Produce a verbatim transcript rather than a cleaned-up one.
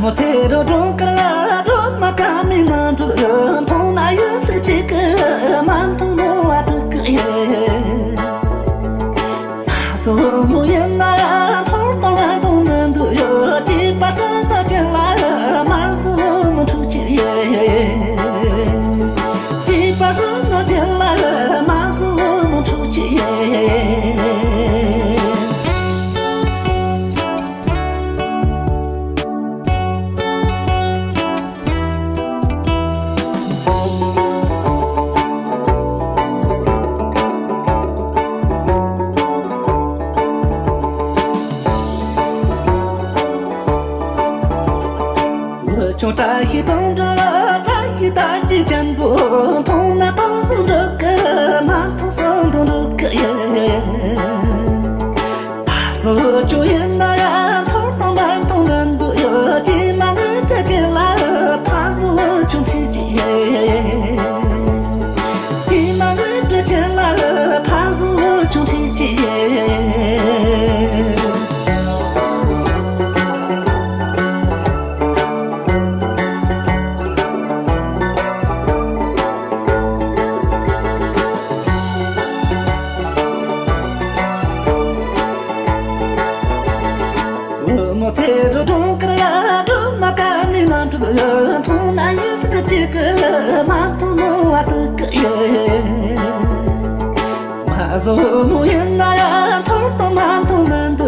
མོ་ཚེ་རོ་སྒྲོན་དཀར་སྒྲོལ་མ་དཀར་མོའི་རྣམ་འཕྲུལ་མཐོང་ན་ཡིད་སུན་གཅིག་གི་མ་མཐོང་ནོ་བ་དུ་གི་ཡེ། སོ་མོ་ཡིན་ན་ཡང་ཐོར་དང་ལན་དང་མི་འདུག་ཡོད། སྐྱེས་པ་སོང་དང་ཅན་ལ་མ་བཟོ་མི་འཁྲུག་ཅི་ཡེ། སྐྱེས་པ་སོང་དང་ཅན་ལ་མ་བཟོ་མི་འཁྲུག་ཅི་ཡེ། ཆུང་བཀྲ་ཤིས་དང་འདྲ་བཀྲ་ཤིས་ལྟ་ཅི་ཅན་པོ། མཐོང་ན་མཐོང་སོང་འགྲོ་གི། མ་མཐོང་སོང་མཐོང་འགྲོ་གི་ཡེ། ཕ་བཟོ་ཆུང་ཡིན་ན་ཡང་ཐོར་དང་ལན་དང་མི་འདུག་ཡོད། ཀྱེ་མ་ངའི་སྤྲེལ་ཆེན་ལ་ཕ་བཟོ་ཆུང་ཁྲིད་ཅི་ཡེ། ཀྱེ་མ་ངའི་སྤྲེལ་ཆེན་ལ་ཕ་བཟོ་ཆུང་ཁྲིད་ཅི་ཡེ། མོ་ཚེ་རུ་སྒྲོན་དཀར་ཡ་སྒྲོལ་མ་དཀར་མོའི་རྣམ་འཕྲུལ། མཐོང་ན་ཡིད་སུན་གཅིག་གི་མ་མཐོང་ནོ་བ་དུ་གི་ཡེ། མ་བཟོ་མོ་ཡིན་ན་ཡང་ཐོར་དང་མ་མཐོང་མི་འདུག